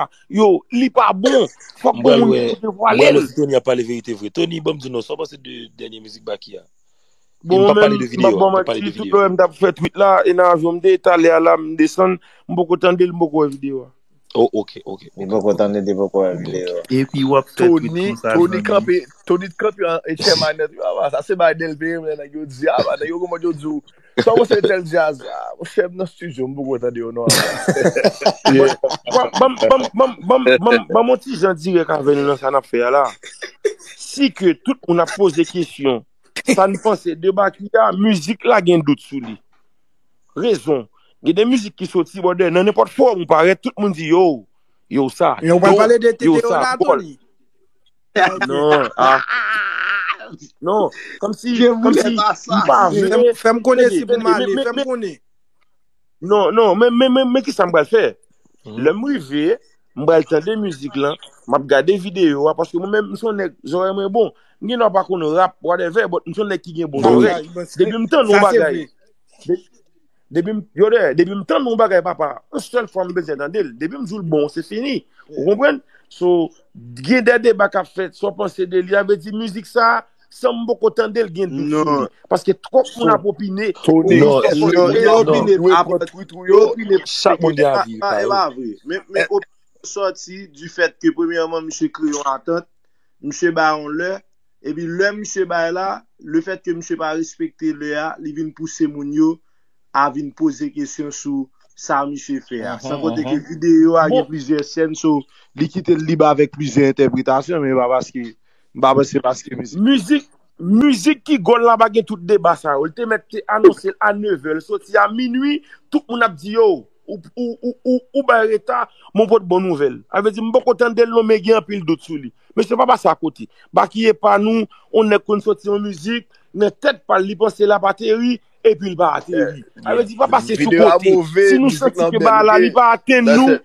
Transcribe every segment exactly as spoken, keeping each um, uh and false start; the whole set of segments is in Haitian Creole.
a, yo, li pa bon. Fòk M gon pral moun wè, ki m devwale pral l. wè si Tony ap pale verite vre. Tony, ban m di w non, sa w panse de dènye mizik Baky a? E Bon, m p ap mwen pale menm, de m p ap videyo ba a, w m p ap pale de manti, tout videyo lè a. m t ap fè tweet la, e nan avyon m te ye, talè a la, m desann, m poko tande l, m poko wè videyo a. Oh, ok, ok, Li ok, poko ok. tande, li poko wè Bon, videyo ok. a. Epi w ap fè tweet Tony, konsa, Tony zanmi. kanpe, Tony t kanpe an e chè manèt yo, ah, sa se bagay Delpé renmen nèg yo di, ah, nèg yo kòman yo di w. Sa w se tèl djaz, ah, monchè, m nan studio, m poko tande yo non. Yeah. Ban ban ban ban ban ban ban mon ti jan dirèk avè nou nan sa n ap fè a la. Si ke tout moun ap poze kesyon, sa n panse de Baky a, mizik la gen dout sou li. Rezon. Gen de mizik ki soti, brother, nan nenpòt fòm ou parèt, tout moun di yo, yo sa, Men ou pral yo, pale de yo tete yo sa, la, Paul. Tony. Non, ah. Non, kòmsi, Gen moun kòmsi, pa sa. li pa vle. Fè m, fè m konnen Tande, si pou m tande, ale, men, fè m men, konnen. Non, non, men, men, men, men ki sa m pral fè? Mhm. Lè m rive, m pral tande mizik lan, m ap gade videyo a, paske mwen menm, m se yon nèg, zòrèy mwen bon. M gen dwa pa konn rap, whatever, but m se yon nèg ki gen bon Sa, zòrèy. sa, bon, Depi m tande yon sa se bagay, vre. de- depi m, yo de, depi m tande yon bagay, papa, yon sèl fwa m bezwen tande l. Depi m di w l bon, se fini. Ou konprann? So, gen de deba k ap fèt, sa w panse de li, a vle di mizik sa, san m poko tande l, gen dout sou li. Non. Paske twòp moun So, ap opine, Tony, Non, opine èske sou non, yo li. non. opine Dwe apre pran tweet ou yo yo? opine. Chak moun gen avi li Ah, pa e yo. pa vre. Men, men opinyon sòti du fait que, premyèman, misye kreye yon atant, misye bay yon lè, epi lè misye bay la, le fait que misye pa respekte lè a, li vin pouse moun yo a vin poze kesyon sou sa misye fè a. San konte ke videyo a gen plizyè sèn, so li kite l lib avèk plizyè entèpretasyon, men pa paske, m pa panse paske mizik. Mizik, mizik ki gòl la pa gen tout deba sa yo. Li te mèt te anonse l a nevè, l soti a minui, tout moun ap di yo, ou, ou, ou, ou, ou bay reta, men w pot bon nouvèl. A vle di, m poko tande l non, men gen anpil dout sou li. Mesye pa pase akote. Baky e pa nou, on nèg konn soti yon mizik, nan tèt pa l, li panse l ap ateri, epi l pa ateri. A vle di, pa pase sou kote. Si nou santi ke bagay la, li pa atenn nou,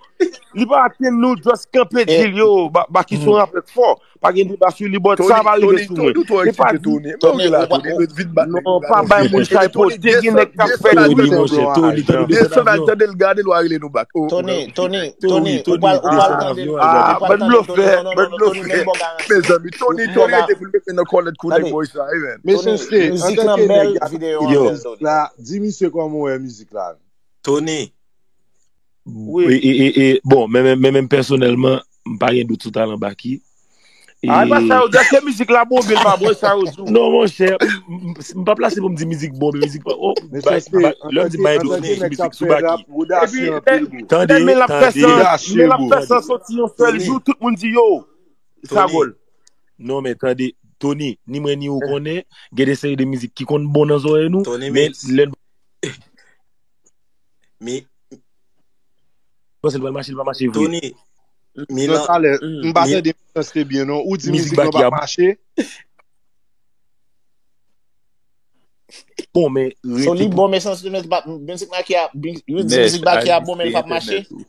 li pa atenn nou, just kanpe di l, yo, Baky se yon rapè k fò. Pa gen deba sou li, but sa pa rive sou mwen. E pa di, Tony, Tony, Tony, Tony, vin bat nèg non, pa bay moun chay pote, gen nèg k ap fè Tony, tweet. Monchè, Tony, Tony, Desann desann avyon. Avyon. Tande l, gade l, w a rele nou back. Oh, Tony, non. Tony, Tony, Tony, ou Tony, pral, ou pral desann tande, Avyon. ou Ah, pral bad tande blofè, Tony, non, non, bad non, Tony, men blofè. bon garan. Mezanmi, Tony, Bon Tony garan. rete pou l mete nan kòlèt koulè Tande. boy sa, amen. Mesye, Mizik antanke lan bèl, nèg, videyo Yo. an bèl, Tony. la, di misye kòman w wè mizik la. Tony. Wi. E, e, e, e, bon, men, men, men, men pèsonèlman, m pa gen dout sou talan Baky. E, Ah, pa sa yo di, èske mizik la bon, oubyen l pa bon, e sa yo di w. Non, monchè, m, m, m pa plase pou m di mizik bon, men mizik pa. Oh, Men ba- sa se, ba- lè m di m bay antanke dout, nèg mizik k ap sou fè Baky. rap, ou dache Epi, anpil, bro. Tande, men l ap fè tande. san, men l ap fè san soti yon sèl jou, tout moun di yo, sa gòl. Non, men tande, Tony, ni mwen ni ou konnen, gen de seri de mizik ki konn bon nan zòrèy nou, Tony men Mix. Lè n Mi, panse l pral mache, l pa mache vre. Tony, mi Non, nan, talè, m pa mi, tande Mix te byen, non. Ou di Mizik mizik lan Baky pa ap mache. Bon, men So li rete pou bon, men sans, men pa- mizik Baky a, mizik Mèsi, Baky a Alex, bon, men l se p ap mache. entènèt ou.